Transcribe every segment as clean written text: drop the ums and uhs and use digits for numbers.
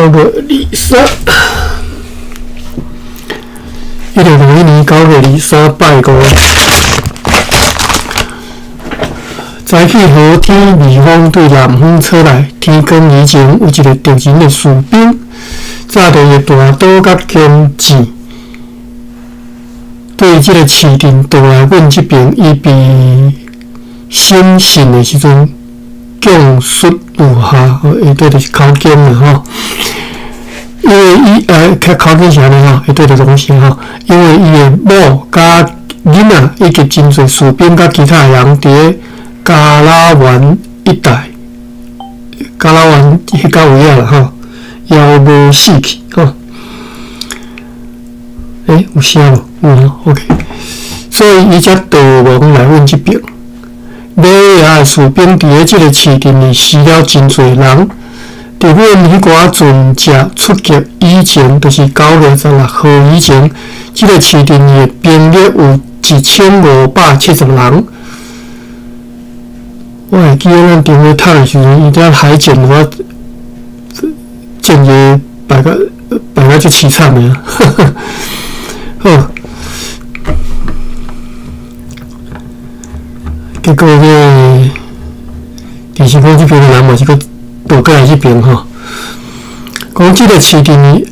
9月23，1951年9月23拜五，早起好天，微风对南方吹来，天光以前有一个敌人的士兵，揸著伊的大刀佮弓箭，对這个市鎮倒來阮這邊，伊被審訊的時陣，供述如下，下底就是口供啦吼。因為伊口口供是按呢吼，下底就講啥吼？因為伊的某佮囡仔以及真濟士兵佮其他的人佇咧加拉灣一帶，加拉灣彼個位仔啦吼，枵無死去吼。欸，有聲無？有吼，OK。所以伊才逃亡來阮這邊。瑪利亞的士兵佇咧這个市鎮裡死了真濟人。佇阮彼寡船隻出擊以前，就是9月16號以前，這个市鎮裡的兵力有1570人。我會記得咱中學讀的時陣，伊佇海戰，我戰役敗甲敗甲足淒慘的啊！好，結果這个，其實講這邊的人嘛是閣倒過來這邊吼。講這个市鎮，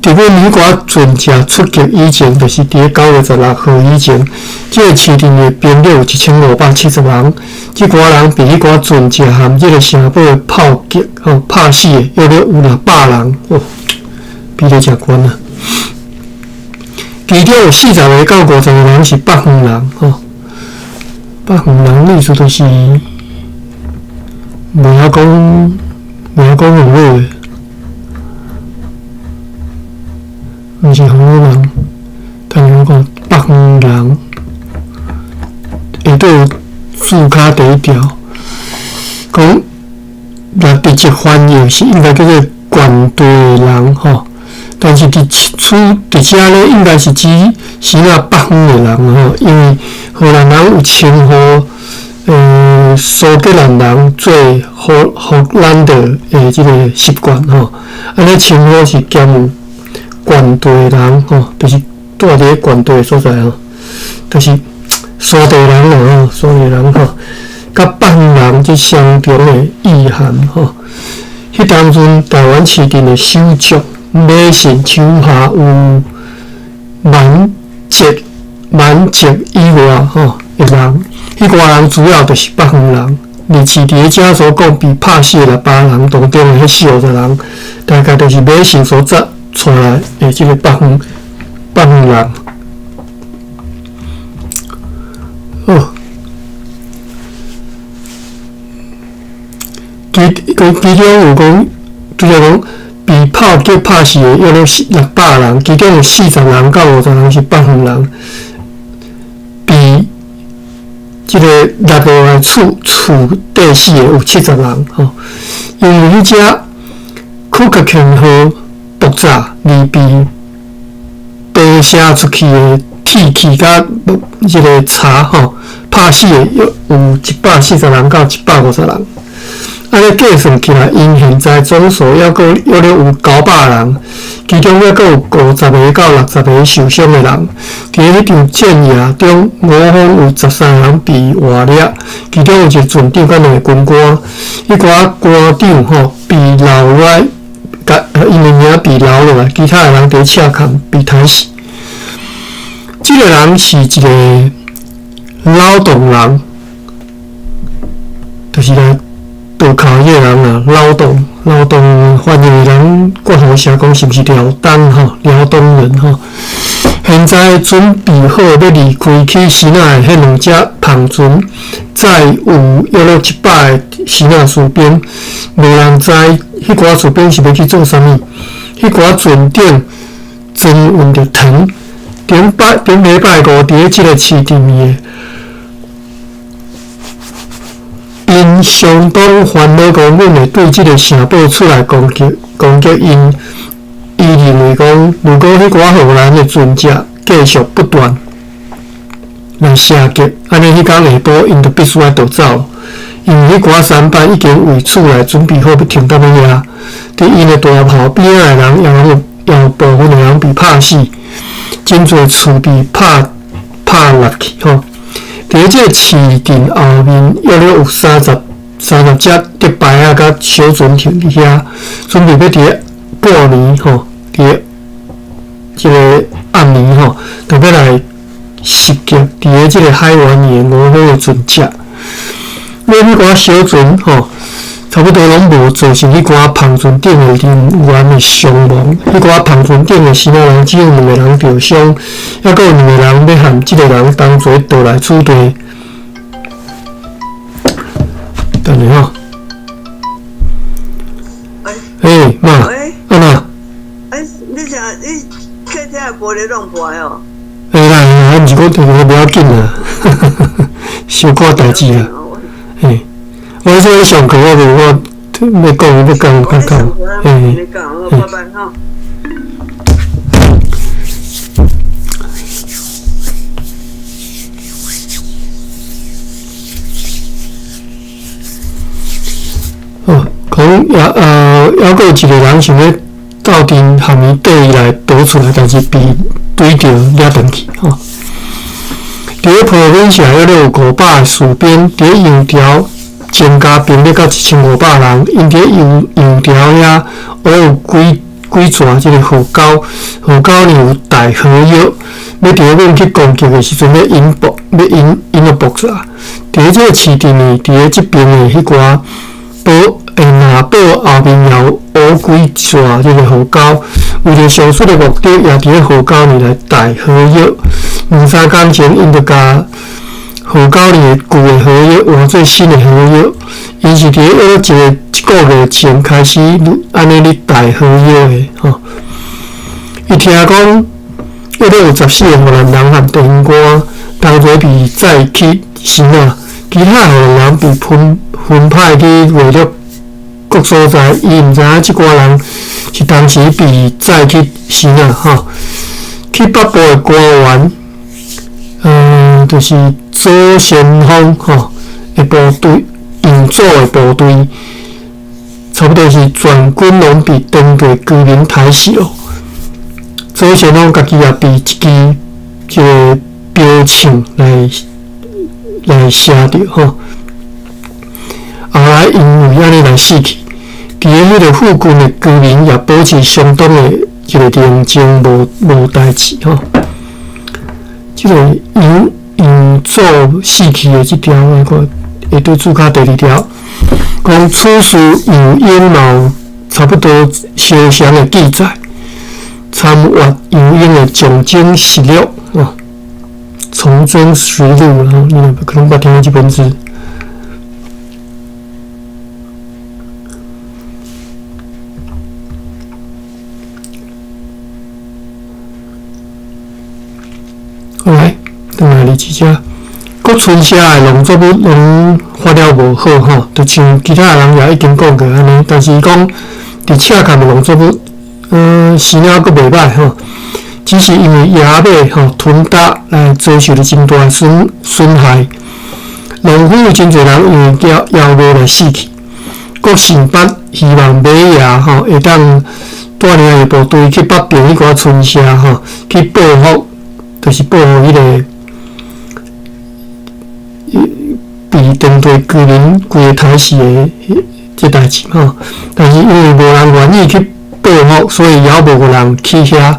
佇阮彼寡船隻出擊以前，就是佇咧9月16號以前，這个市鎮的兵力有1570人。這寡人被彼寡船隻含這个城堡的炮擊吼拍死的，約略有600人，哦，比例誠懸啊！其中有40個到50個人是北方人，吼，北方人意思就是袂曉講，袂曉講粵語的，毋是紅河人，等下我講北方人，下底有注卡第一條，講若直接翻譯是應該叫做縣地的人，吼。但是佇此佇遮咧，應該是指是那北方的人吼，因為荷蘭人有稱呼蘇格蘭人做荷蘭的的這个習慣吼，按呢稱呼是兼有縣地的人吼，就是住佇咧縣地的所在吼，就是山地人啦吼，山地人吼，佮北方人這雙重的意涵吼。彼當陣台灣市鎮的首長馬信手下有滿籍滿籍以外吼的人，彼寡人主要就是北方人。而市佇遮所講被拍死的600人當中的彼四五十人，大概就是馬信所帶來的這个北方人。好，其中有講，拄才講被炮擊拍死的約600人，其中有40人到50人是北方人，被這个掠落來處處死的有70人吼。因為彼隻庫克肯號爆炸而被爆射出去的鐵器佮這个柴吼，拍死的約有140人到150人。按呢計算起來，𪜶現在總數猶閣約略有900人，其中猶閣有50個到60個受傷的人。佇咧彼場戰役中，我方有13人被活掠，其中有一個船長佮兩個軍官。彼寡官長吼被留落來，𪜶的名被留落來，其他的人佇赤崁被殺死。這个人是一个勞動人，就是來渡口彼个人啊，勞動翻譯的人，國語寫講是毋是遼東吼？遼東人吼。現在準備好欲離開去支那的彼兩隻帆船，載有約略100个支那士兵，無人知彼寡士兵是欲去做啥物。彼寡船頂裝運著糖，頂拜頂禮拜五佇咧這个市鎮裡的。𪜶相當煩惱，講阮會對這个城堡出來攻擊，攻擊𪜶。伊認為講，如果彼寡荷蘭的船隻繼續不斷來射擊，按呢彼工下晡，𪜶就必須愛逃走。因為彼寡舢板已經為厝內準備好欲停踮咧遐。佇𪜶的大炮邊仔的人，也有部分的人被拍死，真濟厝被拍拍落去吼。佇咧這个市鎮後面，約略有三十隻竹排仔佮小船停佇遐，準備欲佇咧半暝吼，佇咧這个暗暝吼，就欲來襲擊佇咧這个海灣的五號的船隻。尾彼寡小船吼，差不多攏無造成彼寡帆船頂的人員的傷亡。彼寡帆船頂的生仔人只有兩个人著傷，猶閣有兩个人欲和這个人同齊倒來此地。等下吼。欸，媽，按怎？欸，你啥？你客廳的玻璃弄破哦？欸啦，啊，毋是講著無要緊啦，小可代誌啦。欸，我說上課我無我欲講欲講較講，欸。哦，講也猶閣有一个人想欲鬥陣含伊綴伊來逃出來，但是被對著掠轉去吼。佇咧普羅文社約略有500个士兵，佇咧洋橋增加兵力到1500人，𪜶佇咧洋洋橋遐挖有幾幾逝這个河溝，河溝呢有帶火藥，欲佇咧阮去攻擊的時陣，欲引爆，欲引引予爆炸。佇咧這个市鎮呢，佇咧這邊的彼寡堡的那堡後面也有挖幾逝這个河溝，為著上述的目的，也佇咧河溝呢來帶火藥。兩三工前，𪜶就共河溝裡的舊的火藥換做新的火藥。𪜶是佇咧約一個月前開始按呢咧帶火藥的吼。伊聽講約略有14个荷蘭人和地方官同齊被載去生仔，其他荷蘭人被分分派去外國各所在。伊毋知影這寡人是當時被載去生仔吼。去北部的官員，就是左先鋒吼的部隊，楊祖的部隊，差不多是全軍攏被當地居民刣死咯。左先鋒家己也被一支這个標槍來來射著吼。後來因為按呢來死去，佇咧彼个附近的居民也保持相當的這个寧靜，無無代誌吼。這個楊楊祖死去的這條，我看會對註卡第二條，講此事楊英嘛有差不多相像的記載，參閱楊英的《從征實錄》哦，《從征實錄》吼，你若可能捌聽過這本書。好來，轉來二這，各村社的農作物攏發了無好吼，就像其他人也已經講過按呢，但是伊講佇赤崁的農作物，生了閣袂䆀吼，只是因為野馬吼吞打來遭受了真大的損損害，農夫有真濟人因為枵枵餓來死去。國姓北希望馬爺吼會當帶領伊部隊去北邊彼寡村社吼去報復。就是報復彼个被當地居民規个刣死的這代誌吼，但是因為無人願意去報復，所以猶無個人去遐。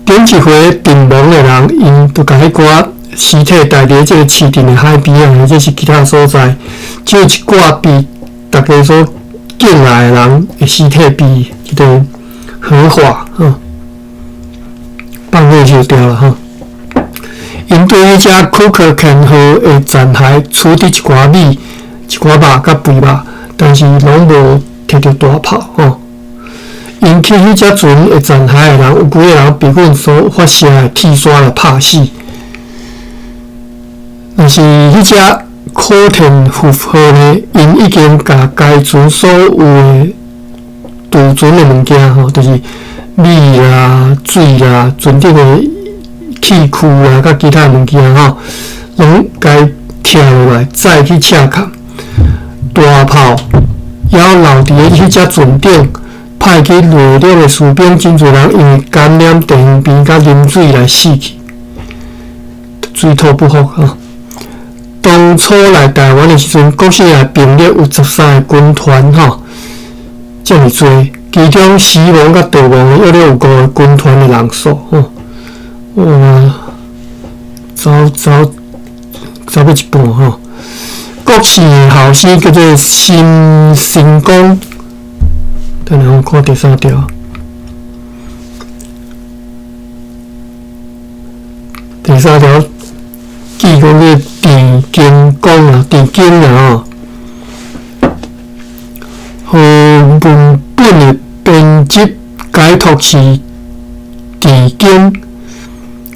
頂一回陣亡的人，𪜶就共彼寡屍體帶佇這个市鎮的海邊啊，或者是其他所在，只有一寡被大家所敬愛的人的屍體被這个火化吼。放火燒掉啦吼！𪜶對彼隻庫克肯號的殘骸處置一寡米、一寡肉佮肥肉，但是攏無摕著大炮吼。𪜶去彼隻船的殘骸的人，有幾個人被阮所發射的鐵山來拍死。但是彼隻可天復號呢，𪜶已經共該船所有的貯存的物件吼，就是米啦、水啦、船頂的器具啦，佮其他物件吼，攏共拆落來，載去赤崁。大炮猶留佇咧彼隻船頂，派去內陸的士兵真濟人因為感染地方病佮啉水來死去，水土不服吼。當初來台灣的時陣，國姓爺兵力有13個軍團吼，遮爾濟，其中死亡佮逃亡的約略有五個軍團的人數吼。哇，走走走欲一半吼。國姓的後生叫做新成功，等下我看第三條。第三條記講這個鄭經公啊，鄭經啊吼，和文本的編輯解讀是鄭經，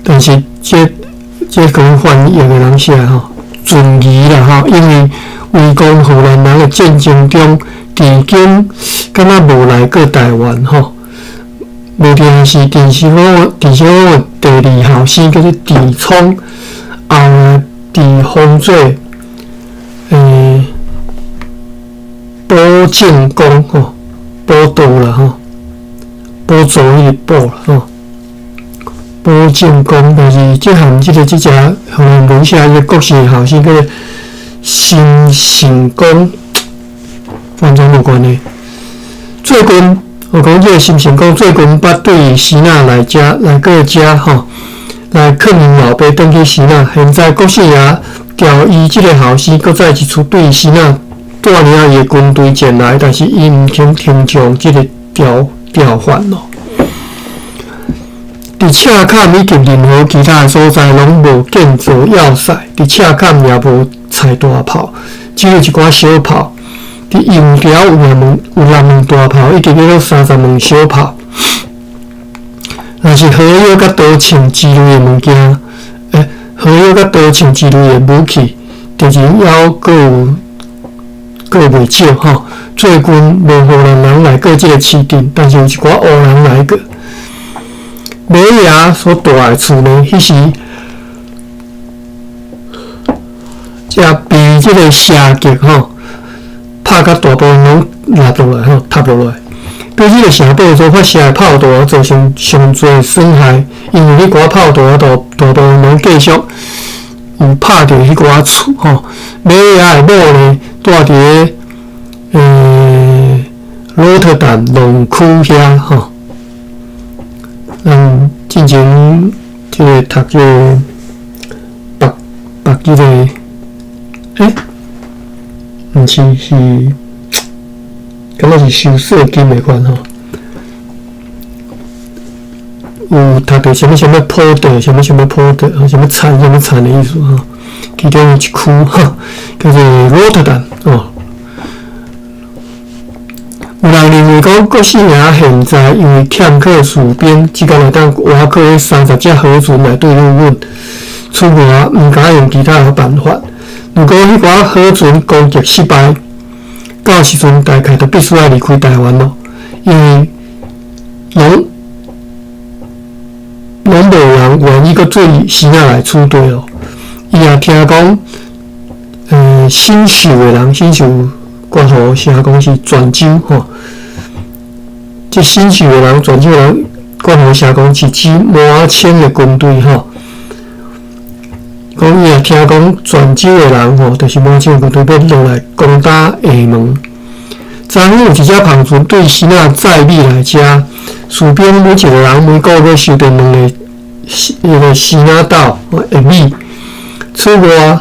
但是這講翻譯的人寫吼。存疑啦吼，因為圍攻荷蘭人的戰爭中，鄭經敢若無來過台灣吼，無定是鄭成功，鄭成功的第二後生叫做鄭聰，後來佇封做保正公吼，寶道啦吼，寶座彼個寶啦吼，保正公，但是這項這個這隻荷蘭文寫這個國姓後生叫做新成功，完全無關係。最近我講這個新成功最近捌對支那來遮來過遮吼，來勸𪜶老爸轉去支那。現在國姓爺調伊這個後生，閣再一次對支那帶領伊的軍隊前來，但是伊毋肯聽從這個調調喚咯。佇赤崁以及任何其他的所在，攏無建造要塞。佇赤崁也無拆大炮，只有一寡小炮。佇永條有6門大炮，以及約30門小炮。若是火藥佮刀槍之類的物件，火藥佮刀槍之類的武器，敵人猶閣有閣袂少吼。最近無荷蘭人來過這個市鎮，但是有一寡烏人來過。馬爺所住的厝呢，彼時才被這個射擊吼，拍甲大部分攏落落來吼，塌落來。對這個城堡所發射的炮彈造成上濟損害，因為彼寡炮彈大大部分攏繼續有拍著彼寡厝吼。馬爺的某呢，住佇個鹿特丹農區遐吼。咱進前這個讀這個北北這個，毋是是，敢若是收稅金的款吼。有讀著啥物啥物坡地，啥物啥物坡地，啥物產啥物產的意思吼。其中有一區吼，叫做鹿特丹哦。有人認為講，國姓爺現在因為欠缺士兵，只敢會當倚靠彼30隻河船來對付阮。此外，毋敢用其他的辦法。如果彼寡河船攻擊失敗，到時陣大概就必須愛離開台灣咯，因為攏無人願意閣對支那來取地咯。伊也聽講，新秀的人，新秀。括號寫講是泉州吼，這新秀的人，泉州人，括號寫講是指滿清的軍隊吼。講伊也聽講泉州的人吼，就是滿清的軍隊欲落來攻打廈門。昨昏有一隻帆船對支那載米來遮，士兵每一個人每個月收著兩個那個支那斗的米。此外，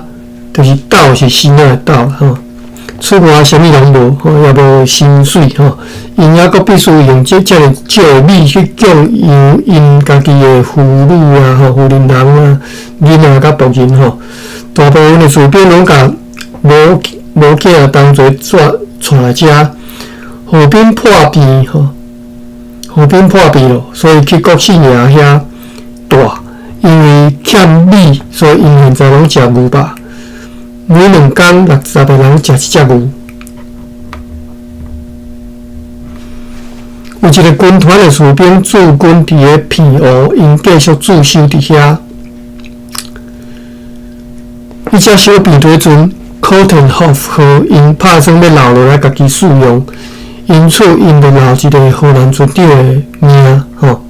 就是斗是支那的斗吼。此外，啥物攏無，吼，也無薪水，吼，𪜶猶閣必須用這遮爾少的米去供養𪜶家己的婦女啊、吼婦人人啊、囡仔佮僕人吼。大部分的士兵攏共某某囝同齊帶來遮，河邊破病吼，河邊破病咯，所以去國姓爺遐住，因為欠米，所以𪜶現在攏食牛肉。每兩工60個人食一隻牛。有一個軍團的士兵駐軍佇个澎湖，𪜶繼續駐守佇遐。彼隻小編隊船 Kortenhoef 號𪜶拍算欲留落來家己使用，因此𪜶就留一个荷蘭船長的名吼，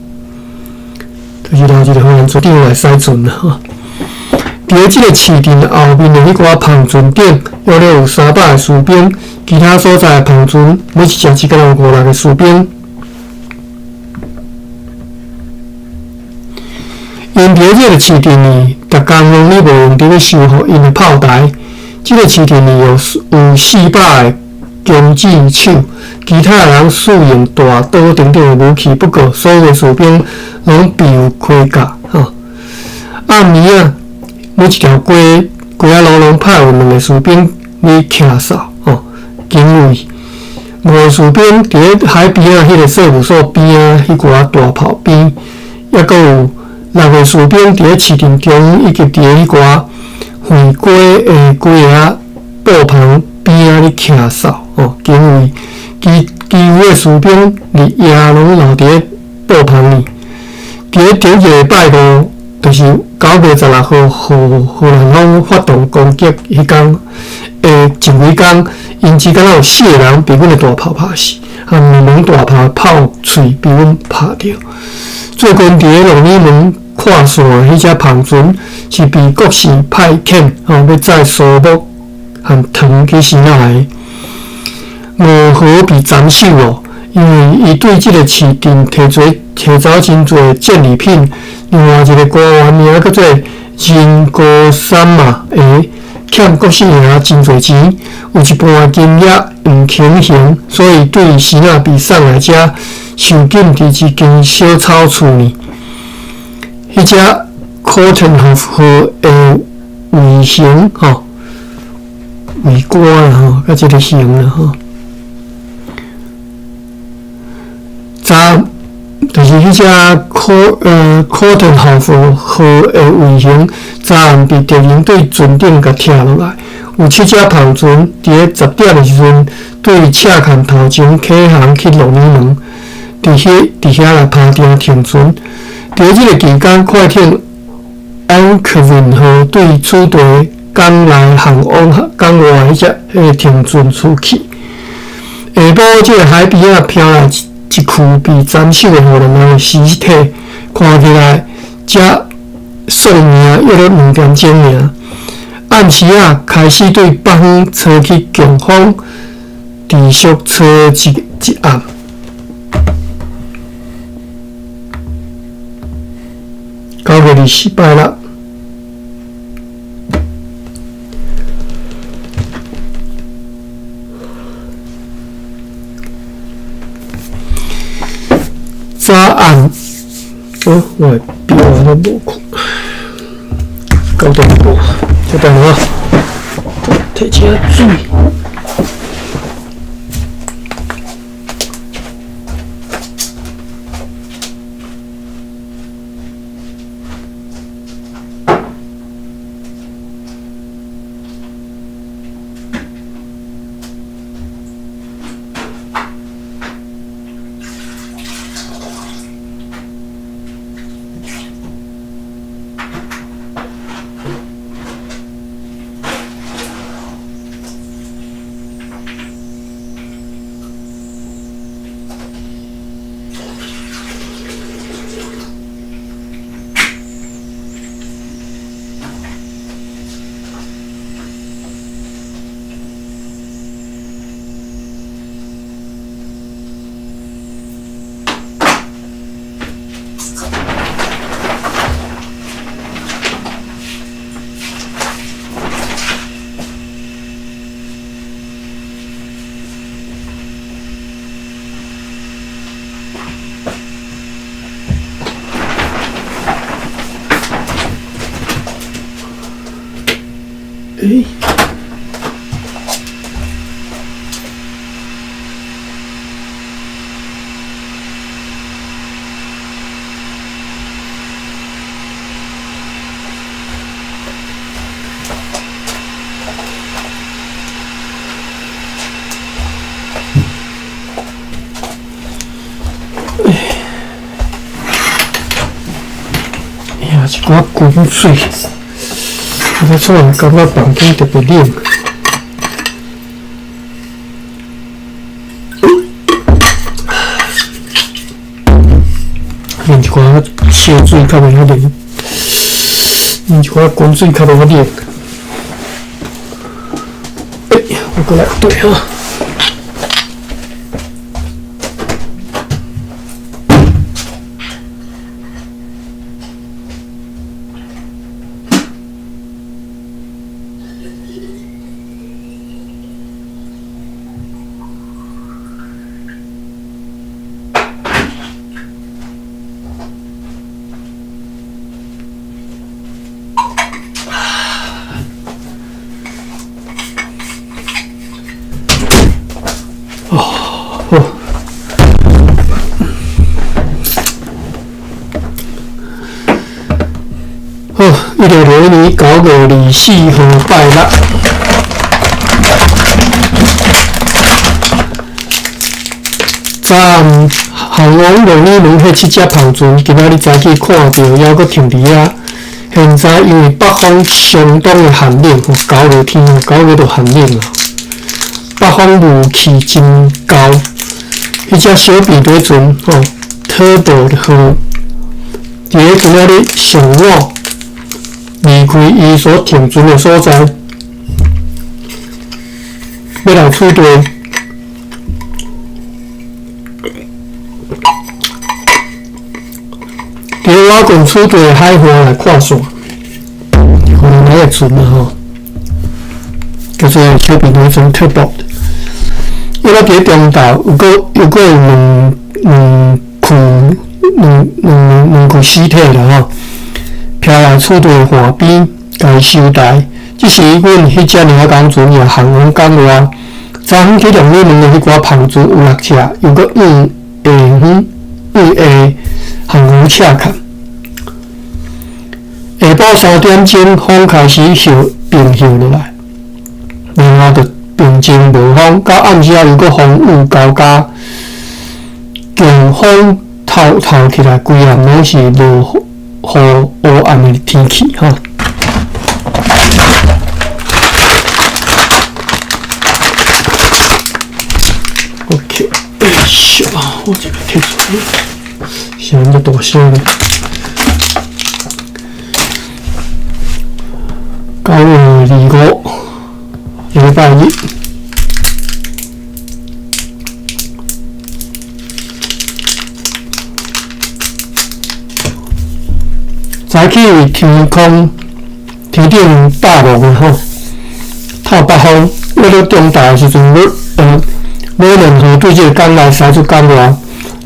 就是留一个荷蘭船長來駛船啦吼。佇咧這个市鎮後面的彼寡帆船頂，約略有300个士兵，其他所在的帆船每一隻只敢若有五六个士兵。𪜶佇咧這个市鎮裡，逐工攏咧無閒佇咧修復𪜶的炮台。這个市鎮裡有400个弓箭手，其他的人使用大刀等等的武器。不過，所有的士兵攏備有盔甲。吼，暗暝仔，每一條街街仔路攏派有兩个士兵咧徛哨，吼，警衛。五个士兵佇咧海邊仔彼个稅務所邊仔彼寡大炮邊，抑閣有六个士兵佇咧市鎮中以及佇咧彼寡橫街的街仔布棚邊仔咧徛哨，吼，警衛。其餘的士兵日夜攏留佇咧布棚裡。佇咧頂一个拜五，就是9月16號，荷蘭方發動攻擊彼工的前幾工，𪜶只敢若有四个人被阮的大炮拍死，和兩門大炮炮喙被阮拍著。最近佇咧鹿耳門跨線的彼隻帆船是被國事派遣，吼，欲載蘇木和糖去西奈的。五號被斬首哦，因為伊對這个市鎮提走真濟戰利品。另外一个官員名叫做仁高三嘛，欠國姓爺真濟錢，有一半金額毋肯還，所以對西奈被送來遮，受禁佇一間小草厝裡。彼隻 Kortenhoef 號的尾形吼，尾杆啦吼，佮這个形啦吼。昨就是彼隻Kortenhoef 號的尾形，昨暗被敵人對船頂共拆落來。有七隻帆船佇咧10點的時陣，對赤崁頭前啟航去鹿耳門，佇遐來拍定停船。佇咧這个期間，快艇安克文號對此地港內航往港外彼隻彼个停船出去。下晡，這个海邊仔飄來一具被斬首的荷蘭人的屍體，看起來才喪命約咧2點鐘爾。暗時仔開始對北方吹起強風，持續吹一暗。9月24拜六。早暗，哦，我的表我都无看，9点半，这等我，提一下水。欸。哎呀，一寡滚水，我在厝内感觉房间特别冷。寡烧水較袂遐冷，啉一寡滾水較袂遐冷。欸，我閣來對哈。哦，好。好，1961年9月24號拜六，昨暗航王龙女门彼七隻帆船，今仔日早起看著，猶閣停佇遐。現在因為北方相當的寒冷，吼，9月天，9月就寒冷啊。北方霧氣真厚，彼隻小平底船，吼，特步號，佇咧今仔日上午離開伊所停船的所在，欲來處地。佇咧瓦郡處地的海岸來看線，荷蘭的船啊吼，叫做小平底船特步。伊咧佇中晝又閣有兩兩具兩兩兩具屍體啦吼，飄來處地岸邊，共伊收台。這時，阮彼隻爾工船也航往港外，昨昏去龍女門的彼寡帆船有六隻，又閣往下遠往下航往赤崁。下晡3點鐘，風開始歇平歇落來，然後就平靜無風，到暗時仔又閣風雨交加，強風透透起來，規暗攏是落雨烏暗的天氣吼。OK，哎呀，我這個摕出來，聲遮大聲咧。9月25，禮拜日。早起天空天頂大霧吼，透北風。為了中晝的時陣，欲兩號對這個港內駛出港外，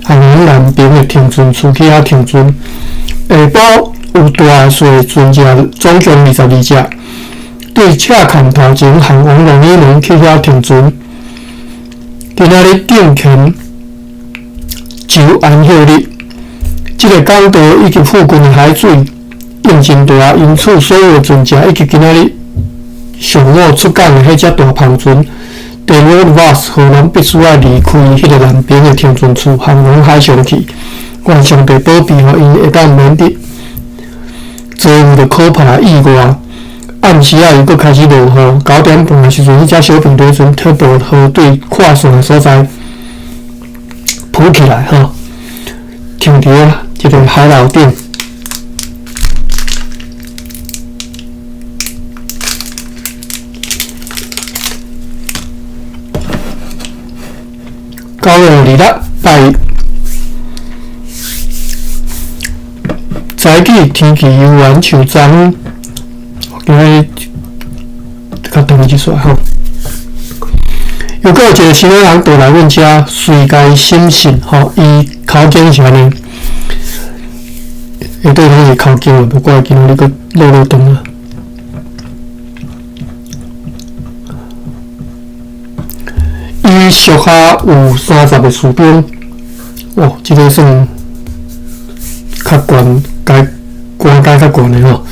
航往南邊的停船處去遐停船。下晡有大細船隻，總共22隻，對赤崁頭前航往龍女門去遐停船。今仔日定前就安息日，這個港道以及附近的海水湧真大，因此所有船隻以及今仔日上午出港的彼隻大帆船，第五 Vos 號攏必須愛離開彼個南邊的停船處，航往海上去。願上帝保庇，予𪜶會當免得遭遇著可怕的意外。暗時仔又閣開始落雨，9點半的時陣，彼隻小平底船特步號對跨線的所在浮起來，吼，停佇咧這個海樓頂。9月26，拜一，早起天氣猶原像昨昏，今仔日較長一撮吼。又閣有一個新仔人倒來阮遮，隨共審訊吼，伊口供是按呢，下底攏是口供，無怪今仔日閣落落長啊。伊屬下有30個士兵，哦，這個算較懸，該官階較懸的吼。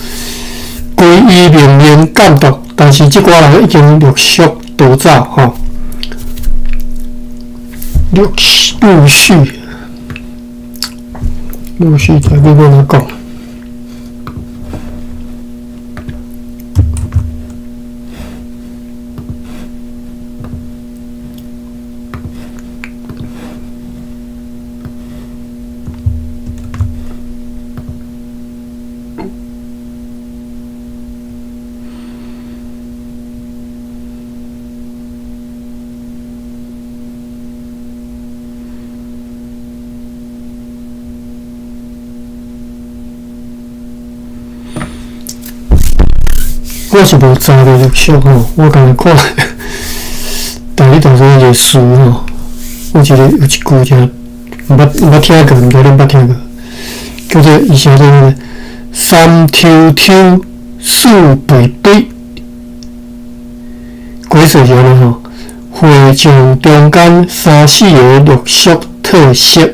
歸伊命令監督，但是這寡人已經陸續逃走吼，陸續陸續，台語欲按怎講？我是無查著陸續吼，我共伊看，台語大辭一個詞吼，有一個有一句聽，毋捌毋捌聽過，毋知恁捌聽過，叫做伊寫做三抽抽四肥肥，解說是按呢吼，會將中間三四个陸續特色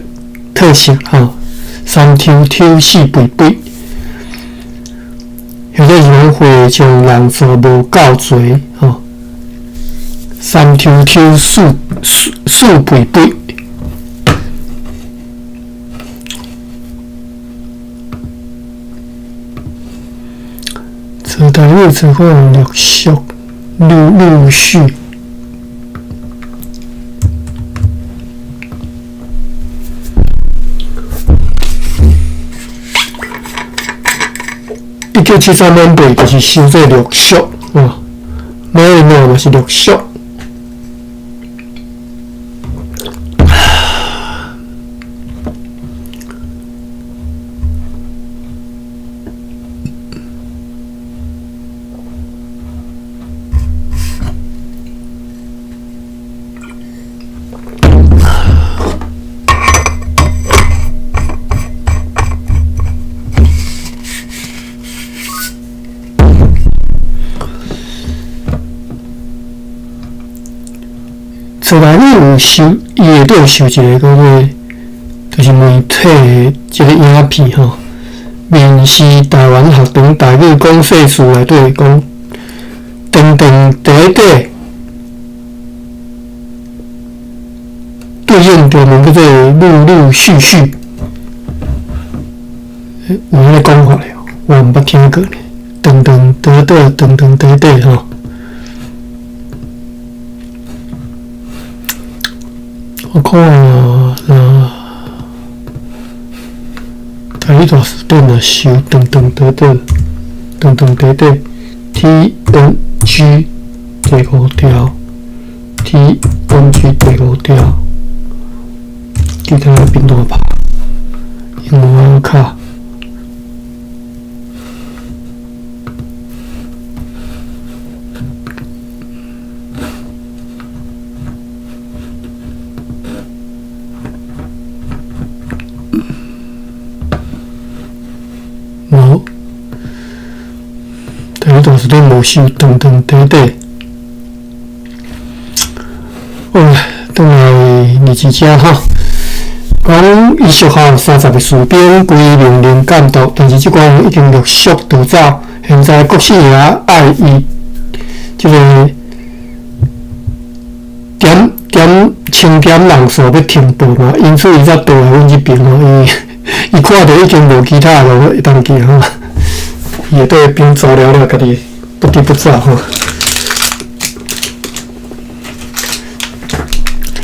特色吼，三抽抽四肥肥。或者是講會將人數無夠濟吼，三抽抽四四四肥肥。此台語詞庫陸續陸陸續。1973年8就是收做陸續哦，馬英九嘛是陸續。此内你有收，伊下底有收一个叫做，就是媒体的这个影片吼，面试台灣學堂台語講說詞內底講，長長短短，對應著問叫做陸陸續續，有彼个講法咧，我毋捌聽過呢。長長短短，長長短短吼。我看啦，台語大辭典若收長長短短，長長短短，T N G 第五條，T N G 第五條，其他變大拍，英文卡。無，台語大辭典無收長長短短。好啦，轉來二字遮吼，講伊屬下有30个士兵，歸命令監督，但是這寡人已經陸續逃走。現在郭姓爺愛伊這個點點清點人數欲停報嘛，因此伊才倒來阮這邊吼。伊伊看著已經無其他路會當行吼，伊會綴兵走了了，家己不得不走吼。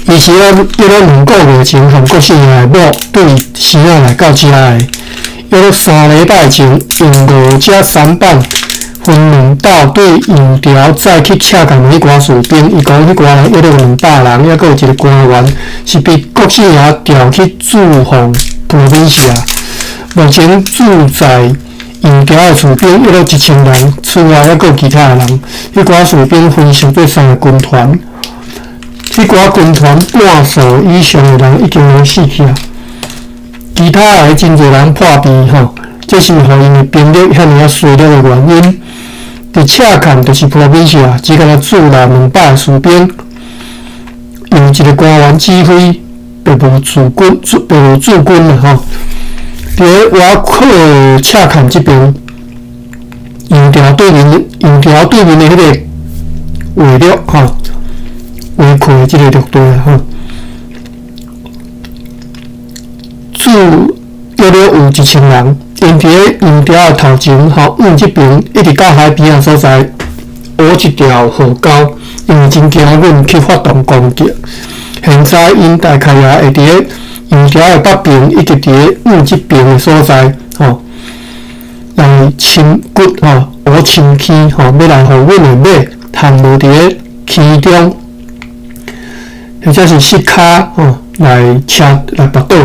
伊是約約兩個月前，和郭姓爺的某對時仔來到遮的。約3禮拜前，用五隻舢板分兩道對洋潮載去赤崁的彼寡士兵。伊講，彼寡人約200人，猶閣有一个官員是被郭姓爺調去駐防普羅賓西亞。目前駐在洋潮的士兵約1000人，此外猶閣有其他的人。彼寡士兵分成做三个軍團。彼寡軍團半數以上的人已經攏死去啊，其他的真濟人破病吼，這是予𪜶的兵力遐爾仔衰弱的原因。佇赤崁就是普羅賓西亞，只敢若駐留200个士兵，由一个官員指揮，別無駐軍，別無駐軍啦吼。佇咧瓦克赤崁這邊，洋潮對面，洋潮對面的彼个畫略吼。圍困的這个陸地啊吼，駐約略有1000人，𪜶佇咧洋潮的頭前吼，往這邊一直到海邊仔所在，挖一條河溝，因為真驚阮去發動攻擊。現在𪜶大概也會佇咧洋潮的北邊，以及佇咧往這邊的所在吼，來深掘吼，挖深坑吼，欲來予阮的馬陷落佇咧坑中。或者是膝跤吼來車來跋倒，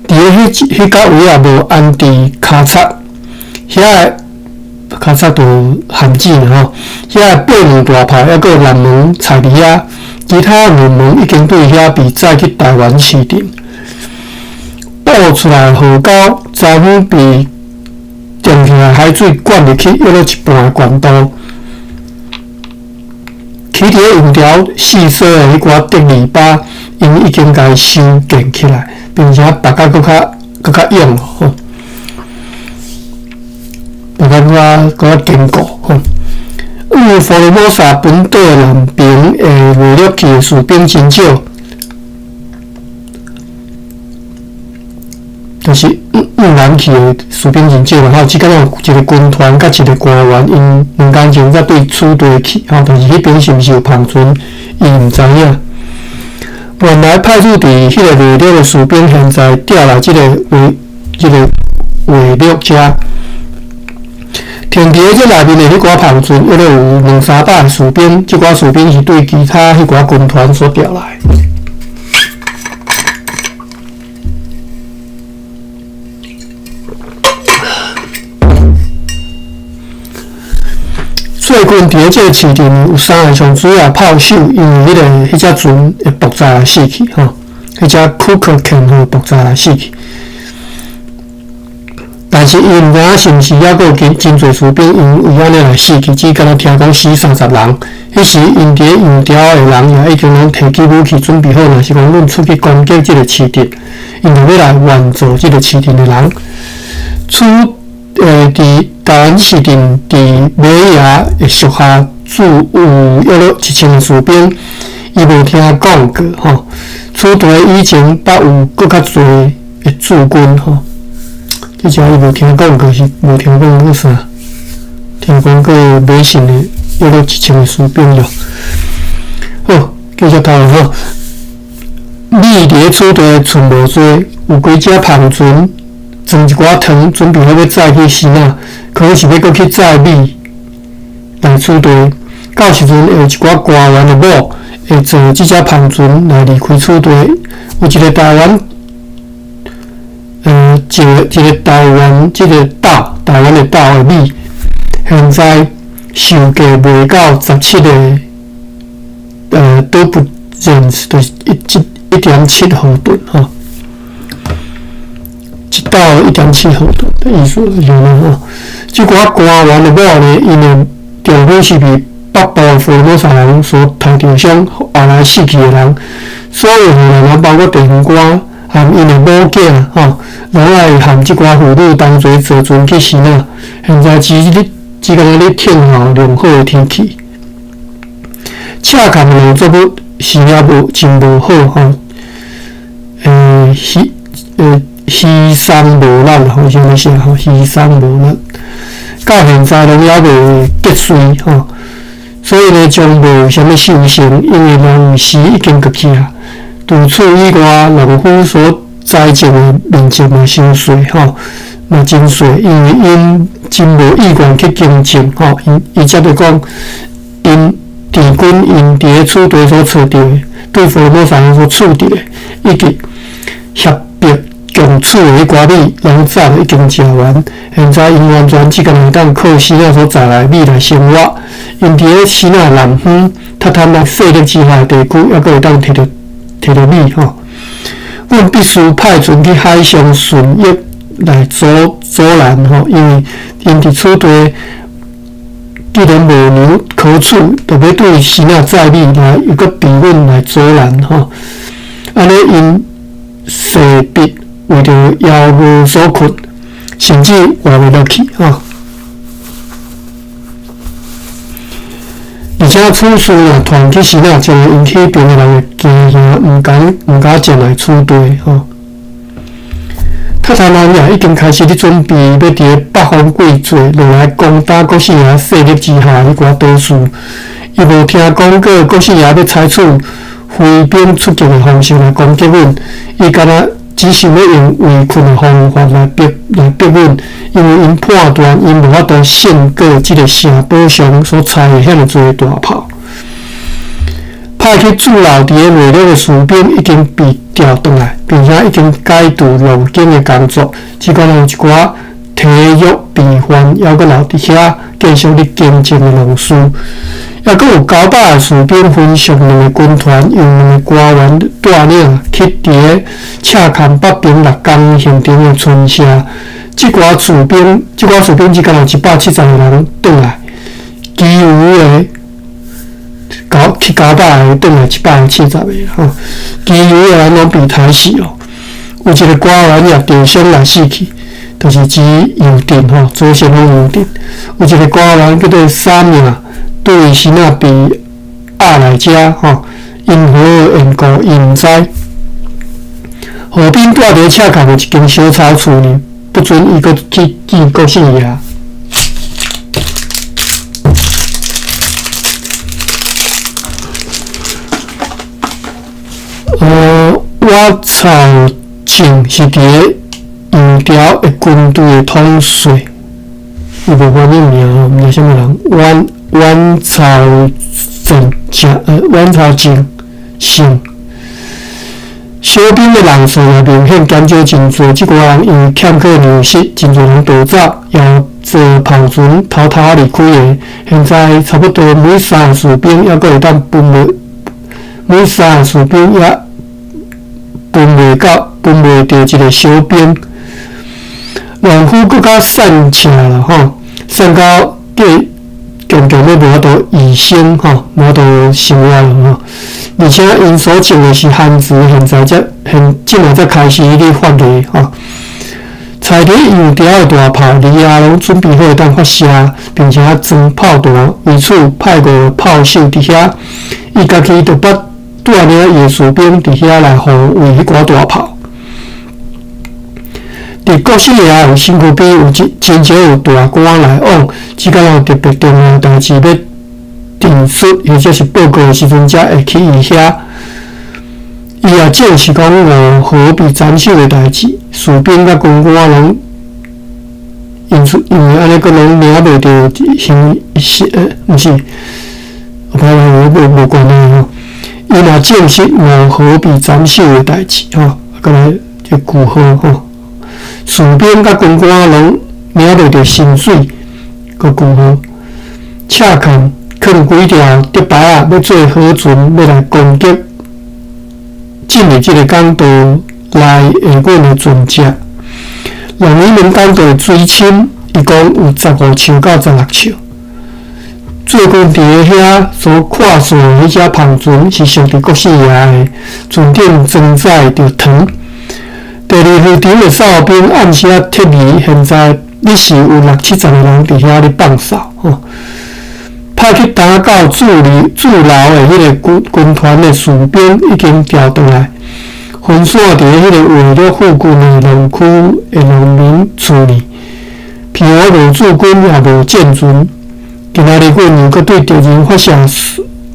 佇咧彼彼角位也無安置跤擦，遐較早就陷阱吼，遐八門大炮，抑閣有南門菜伫遐，其他兩門已經對遐被載去台灣市鎮。挖出來河溝，昨昏被凍起來海水灌入去，約落一半的懸度。起佇咧用條細細的彼寡竹籬笆，𪜶已經共伊修建起來，並且拔甲閣較閣較勇吼，拔甲閣較閣較堅固吼。有福爾摩沙本島南邊的袂落去的士兵真少，就是往南去的士兵真少啦吼。只敢若有一个軍團佮一個官員，𪜶兩工前才對此地去吼，但是彼邊是毋是有帆船，伊毋知影。原來派駐佇彼個袂落的士兵，現在調來這個袂這個袂落遮。停佇咧這內面的彼寡帆船，約有兩三百个士兵，這寡士兵是對其他彼寡軍團所調來。最近佇咧這個市鎮有三个上主要炮手，因為彼個彼隻船會爆炸來死去吼，彼隻庫克艦號爆炸來死去。但是伊毋知影是毋是抑閣有真真濟士兵因為按呢來死去，只敢若聽講死30人。彼時𪜶佇咧洋條的人也已經攏提起武器準備好，若是講阮出去攻擊這個市鎮，𪜶就欲來援助這個市鎮的人。此佇台灣市鎮佇尾牙的屬下駐有約落1000个士兵，伊無聽講過吼。此地以前捌有閣較濟的駐軍吼。這只伊無聽講過，是無聽講過啥？聽講過迷信的約落1000个士兵著。好，繼續讀吼。米佇咧此地賰無濟，有幾隻帆船裝一寡糖，準備好欲載去支那，可能是欲閣去載米來此地。到時陣會有一寡官員的某會坐這隻帆船來離開此地。有一個台灣，一個一個台灣這個島，台灣的島的米，現在售價賣到17個，都不認識，就是1.7毫噸吼。一斗1.7毫噸的意思就是按呢吼。這寡官員的某呢，𪜶的丈夫是被北部福爾摩沙人所頭著傷，後來死去的人。所有婦人，包括地方官含𪜶的某囝吼，攏愛含這寡婦女同齊坐船去支那。現在只敢若咧等候良好的天氣。赤崁的農作物是也無真無好吼，稀松無力，吼，啥物寫吼？稀松無力，到現在攏猶未結穗吼，所以呢，將無有啥物收成，因為農時已經過去啊。除此以外，農夫所栽種的面積嘛傷細吼，嘛真細，因為𪜶真無意願去耕種吼。伊接著講，𪜶鄭軍𪜶佇咧此地所揣著的，對福爾摩沙人所處置的，以及脅迫共處的彼寡米，攏早已經食完。現在𪜶完全只敢會當靠支那所載來米來生活。𪜶佇咧支那南方塔坦的勢力之下的地區，猶閣會當摕著米吼。阮必須派船去海上順役來阻攔吼，因為𪜶佇此地既然無糧可取，就欲對支那載米來，又閣被阮來阻攔吼。按呢，𪜶勢必為著枵餓所困，甚至活袂落去吼。而且此事若傳去支那，將會引起彼邊的人的驚嚇，毋敢前來此地吼。塔坦人也已經開始咧準備，欲佇咧北方季節落來攻打國姓爺勢力之下彼寡島嶼。伊無聽講過國姓爺欲採取揮兵出擊的方式來攻擊阮，伊敢若只想欲用圍困的方法來逼阮，因為𪜶判斷𪜶無法度勝過這個城堡上所載的遐爾濟大炮。派去駐留佇咧袂落的士兵已經被調轉來，並且已經解除路徑的工作。只管有一寡體育被范，犹阁留佇遐继续咧耕种的农事。犹阁有900个士兵分属两个军团，由两个官员带领去佇个赤崁北爿六工形成的村社。這寡士兵只敢有170个人轉來，其餘的九去900個轉來170個吼，其餘的人攏被殺死哦。有一個官員也受傷來死去，就是指右鎮吼，左先鋒右鎮。有一個官員叫做沙命，對是哪被押來遮吼，因何緣故伊毋知。何斌住佇赤崁的一間小草厝呢，不准伊閣去見國姓爺。我曹正是佇个杨朝的軍隊的統帥，伊無翻譯名吼，毋知啥物人。阮阮曹正正，阮曹正姓。小兵的人數也明顯減少真濟，這寡人因為欠缺糧食，真濟人逃走，也坐帆船偷偷離開的。現在差不多每三個士兵猶閣會當分袂，每三個士兵也分袂到，分袂著一個小兵。農夫閣較散赤啦吼，散到計強強欲無法度維生吼，無法度生活啦吼。而且𪜶所種的是番薯，現在才現這馬才開始咧發芽吼。採佇楊條的大炮，離亞攏準備好會當發射，並且裝炮彈，為此派五個炮手佇遐，伊家己就捌帶領伊的士兵佇遐來護衛彼寡大炮。佇國姓爺有身軀邊有真真少有大官來往，只敢有特別重要代誌欲陳述或者是報告的時陣，才會去伊遐。伊也證實講五河被斬首的代誌，士兵佮軍官攏因此因為按呢，閣攏領袂著薪是毋是，我歹勢無無關係吼。伊若證實五河被斬首的代誌吼，閣來這句號吼。士兵佮軍官攏領袂著薪水，閣句號。赤崁囥幾條竹排仔，欲做河船，欲來攻擊進入這個港道內的阮的船隻。龍尾門港道的水深，伊講有15尺到16尺。最近佇个遐所看線的彼隻帆船是屬佇國姓爺的，船頂裝載著糖。第二漁場的哨兵暗時仔撤離，現在日是有六七十個人佇遐咧放哨吼。派去打到駐留駐牢的彼个軍軍團的士兵已經調轉來，分散佇彼个圍繞附近的農區的農民厝裡。澎湖無駐軍也無戰船，今仔日阮又閣對敵人發射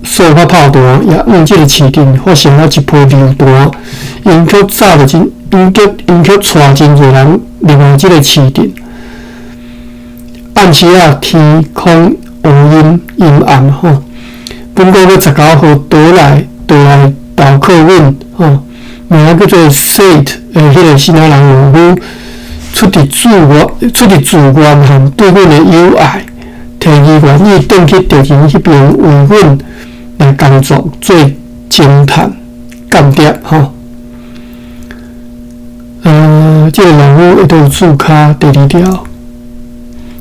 掃發炮彈，也往這個市鎮發射了一批流彈，𪜶卻炸著真，𪜶卻𪜶卻帶真濟人入來這個市鎮。暗時仔天空烏陰陰暗吼，本個月19號倒來倒來投靠阮吼，名叫做 Seth 的彼個新仔人農夫，出佇自願出佇自願和對阮的友愛，提議願意轉去敵人彼邊為阮來工作做偵探間諜吼。這個農夫會佗有註卡第二條。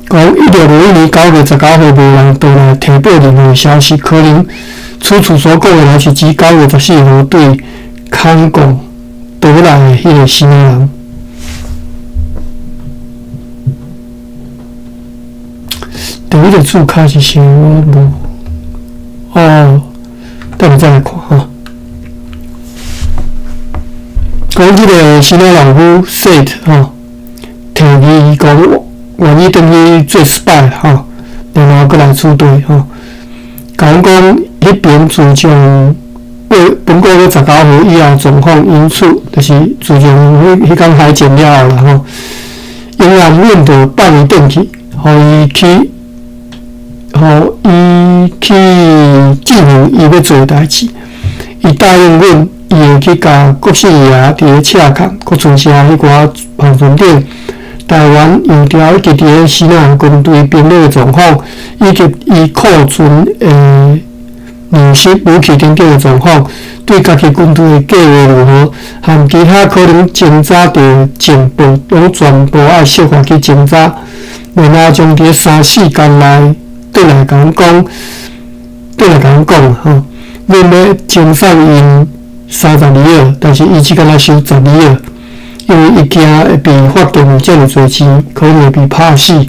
講1651年9月19號，無人倒來提報任何消息，可能此處所講的乃是指9月14號對康貢倒來的彼個新人。第一個註卡是啥？我無哦，等下再來看吼。講這個新仔老夫 Seth 吼，提議伊講願意轉去做 spy 吼，然後閣來出隊吼。共阮講，彼邊自從本個月19號以後狀況，因此就是自從彼彼工海戰了後啦吼，永安阮就放伊轉去，予伊去，予伊去進行伊欲做的代誌。伊答應阮，伊會去共國姓爺佇咧赤崁國春社彼寡帆船頂台灣油條以及佇咧西奈軍隊兵力的狀況，以及伊庫存的糧食、武器等等的狀況，對家己軍隊的計劃如何，含其他可能偵查著的情報，攏全部愛設法去偵查，然後將佇咧三四工內轉來共阮講，轉來共阮講吼，阮欲徵送𪜶32億，但是伊只敢若收12億。因為伊驚會被發現有遮爾濟錢，可能會被拍死。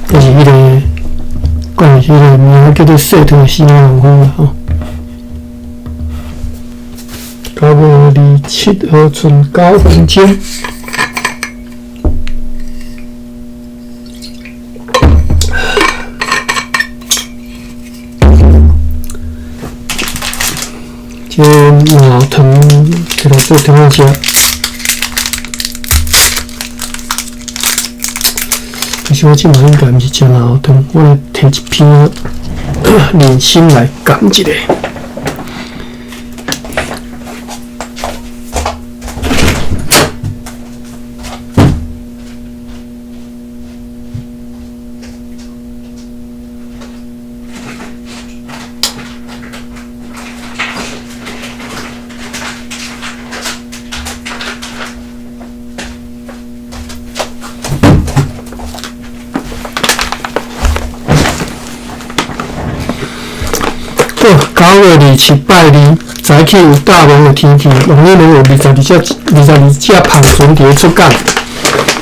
就是彼個講彼個名叫做雪特西奈農夫啦吼。9月27號賰9分鐘。這老糖摕來做糖仔食，其實我這馬應該毋是食老糖，我來摕一片人參來減一下。好，9月27拜二，早起有大雾的天氣，往日攏有22隻帆船佇咧出港，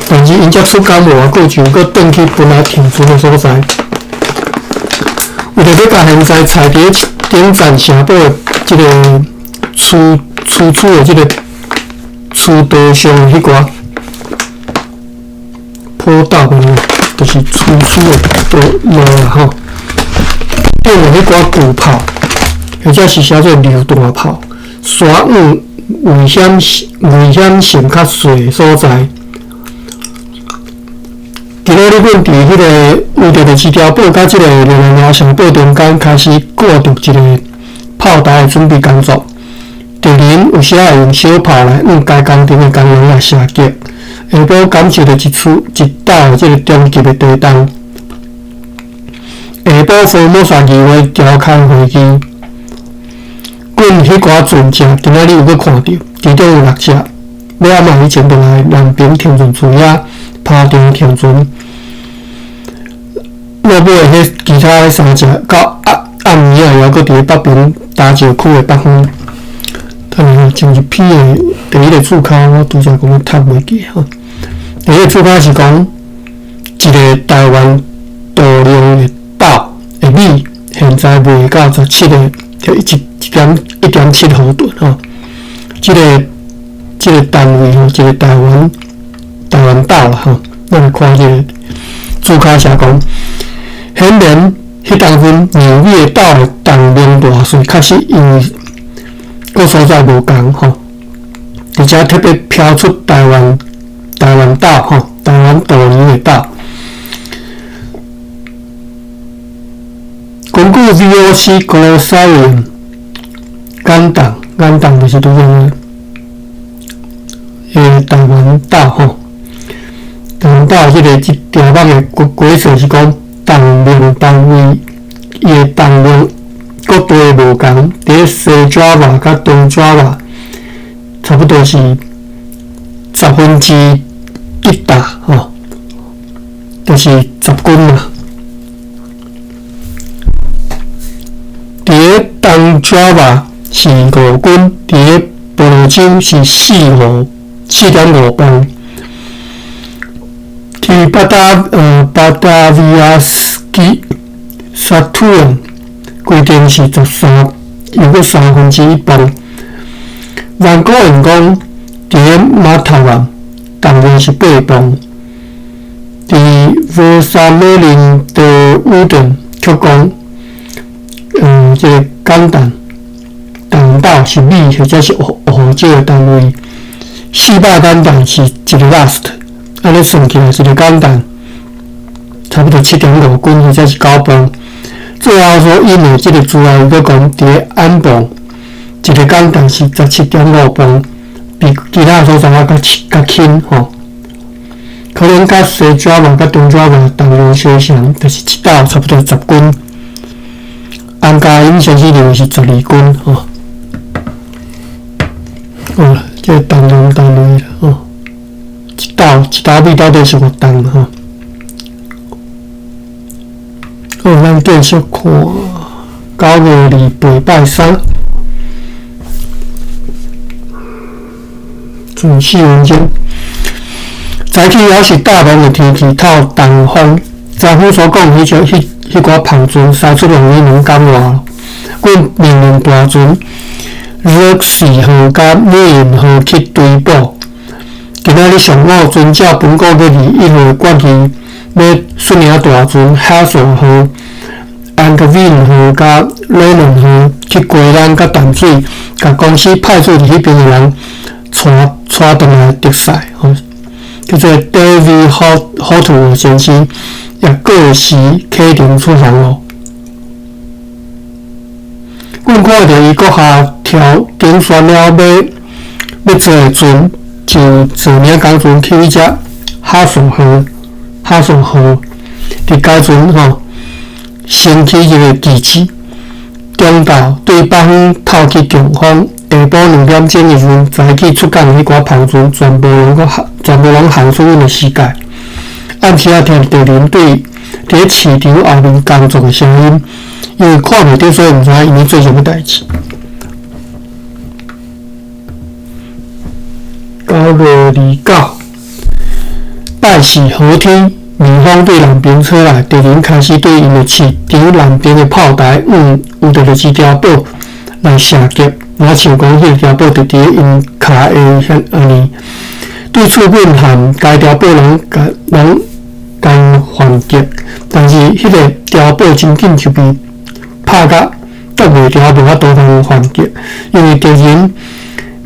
但是𪜶才出港無偌久，就閣轉去本來停船的所在。為著欲共現在踩佇咧頂層城堡的這個趨趨趨的這個趨道上的彼寡坡道，就是趨趨的道路啦吼。頂的彼寡巨炮，或者是寫做榴彈炮，徙往危險性較細的所在。今仔日阮佇彼个有著第二条堡佮這個熱那亞城堡中間開始顧著一個炮台的準備工作。敵人有時會用小炮來向該工程的工人來射擊。下晡感受著一處一道的這個中級的地動。下晡福摩薩議會召開會議，阮彼寡船隻今仔日有閣看著，其中有六隻，欲暗暝以前就來南爿停船處遐拍場停船。落尾的彼其他彼三隻，到暗暗暝仔猶閣佇咧北爿礁石區的北方。等下前一篇的第一个注跤，我拄才講我讀袂記吼。第一个注跤是講一个台灣度量的斗的米，現在賣到17个，就1.7毫噸吼。這個單位吼，一個台灣斗啦吼。咱來看這個注跤寫講，顯然彼當陣玉米的斗的重量大細，確實因為各所在無仝吼，而且特別標出台灣斗吼，台灣度量的斗。根據 VOC Glossarium，簡重簡重就是拄則個台灣斗吼，台灣斗這個這條目的規則是講重量單位，伊的重量各地無仝，佇咧西爪哇佮東爪哇，差不多是1/10担吼，就是10斤啦。佇咧東爪哇是5斤，佇咧婆羅洲是4.5磅。佇巴達維亞斯基沙土人規定是13，又閣1/3磅。萬古人講，佇咧馬塔蘭重量是8磅。佇佛沙美林的烏頓卻講，這個簡單重斗是米或者是胡椒的單位，400簡單是一個 last，按呢算起來一個簡單，差不多7.5斤或者是9磅。最後所引的這個資料，伊閣講，佇咧安磅，一個簡單是17.5磅，比其他所在猶較較輕吼。可能佮西爪哇佮東爪哇重量相像，就是一斗差不多10斤。洪家英先生認為是12斤吼。哦，這個重量單位吼，一斗一斗米到底是偌重吼？好，咱繼續看9月28拜三，剩4分鐘。早起猶是大風的天氣，透東風。昨昏所講彼種彼彼寡帆船，三出兩日2工外。阮命令大船熱士號佮美雲號去追捕。今仔日上午，船照本古月21號的決議，欲率領大船哈索號、安格維號佮魯倫號去雞蘭佮淡水，共公司派駐佇彼邊的人帶帶轉來竹賽。吼，叫做 David Hotwell 先生，也過時啟程出航咯。阮看著伊閣下挑拣選了欲欲坐的船，就坐領工船去彼隻哈索號，哈索號佇該船吼，升起一個旗幟，中晝對北方透起強風，下晡2點鐘的時陣，早起出港的彼寡帆船全部攏閣全部攏航出阮的視界。暗時仔聽著敵人對佇咧市場後面工作的聲音，因為看袂著，所以毋知影𪜶咧做啥物代誌。9月29，拜四好天，微風對南邊吹來，敵人開始對𪜶的市場南邊的炮台，有著一支碉堡來射擊，若像講彼个碉堡佇佇𪜶跤下遐按呢。對此，阮和該碉堡攏共攏共反擊，但是彼个碉堡真緊就被拍甲擋袂牢，無法度通反擊，因為敵人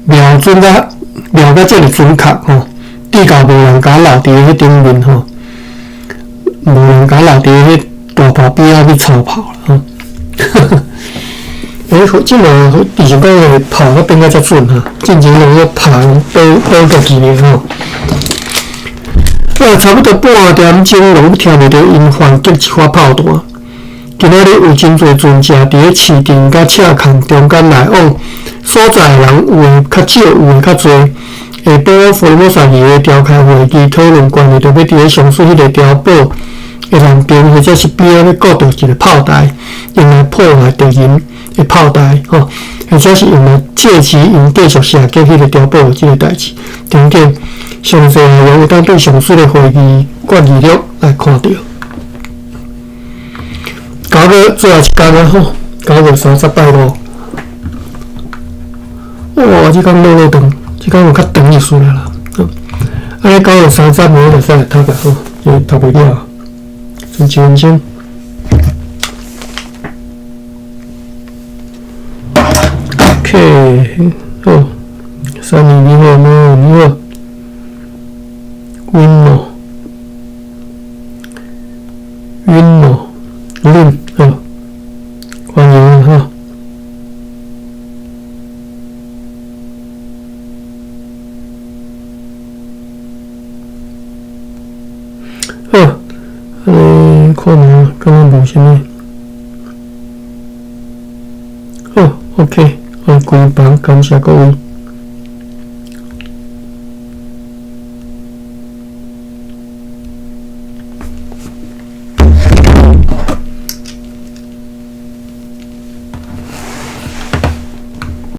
瞄準甲瞄甲遮爾準確吼，至到無人敢留佇彼頂面吼，無人敢留佇彼大炮邊仔去操炮啦吼。欸，這馬以前講的炮閣變甲遮準哈，進前攏咧拍保保家己的吼。啊，差不多半點鐘，攏聽袂著𪜶反擊一發炮彈。今仔日有真濟船隻佇咧市場佮赤崁中間來往，所在的人有的較少，有的較濟。下晡福爾摩沙二個召開會議討論關於著欲佇咧上述彼個碉堡的南邊或者是邊仔欲固著一個炮台，用來破壞敵人的炮台吼，或者是用來制止𪜶繼續射擊彼個碉堡的這個代誌。等等，詳細內容會當對上述的會議決議錄來看著。9月最後一工啊吼，9月30拜五。哇，這工落落長，這工有較長意思啦。按呢9月30暝就使來讀個吼，這讀袂了，剩一分鐘。OK，好，三年你好，貓你好，暈咯，暈咯，啉好，歡迎哈。好，按呢看覓，感覺無啥物。好，OK，我關房，感謝各位。